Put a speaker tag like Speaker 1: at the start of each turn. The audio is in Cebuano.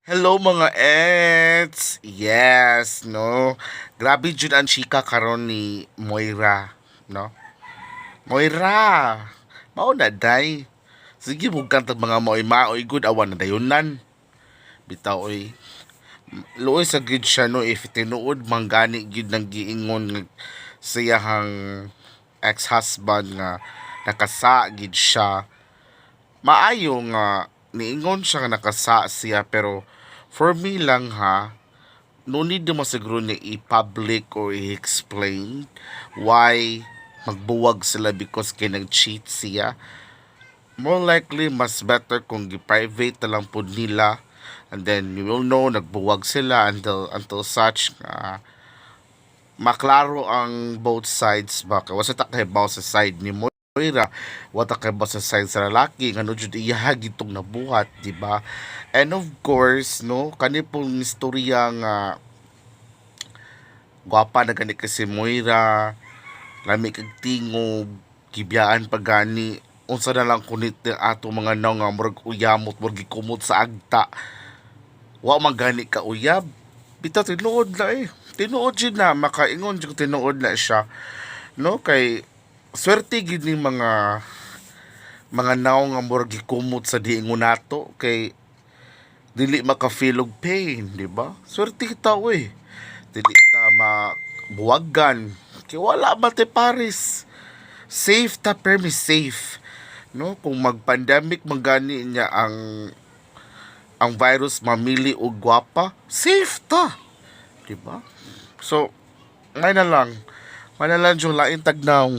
Speaker 1: Hello, mga ets! Yes, no? Grabe jud ang chika karon ni Moira, no? Moira! Mao na day. Sige, bugkang tag mga maoy maoy good awan na dayunan. Bitaw oy. Luoy sa gid siya, no, if tinuod man gani gyud nang giingon nga siyahang ex-husband nga nakasa gid siya. Maayo nga niingon siya nga nakasa siya, pero for me lang ha, no need naman siguro niya i-public or i-explain why magbuwag sila because kay nag-cheat siya. More likely, mas better kung gi-private na lang pud nila and then you will know nagbuwag sila until such nga maklaro ang both sides ba, kay wasa ta kahibaw sa side ni Moira, wa ta kahibaw sa side sa lalaki ngano jud iya gitong nabuhat, di ba? And of course, no, kani pong istorya nga gwapa na gani kasi Moira, lami kag tingog, gibiyaan pa gani, unsa na lang kunit ni ato mga naw nga murag uyamot, murag gikumot sa agta, wa man gani ka uyab. Bitaw, tinuod na eh, tinuod jud na makaingon jud, tinuod na siya, no, kay swerte gid ni mga naw nga murag gikumot sa diingon nato kay dili maka-feel og pain, di ba? Swerte kita oy. Dili ta mabuwagan kay wala ba te pares. Safe ta permi safe. No, kung mag-pandemic man gani niya ang virus mamili og gwapa, safe ta. Di ba? So, ngay na lang. Ngay na lang yung lain tagnaw.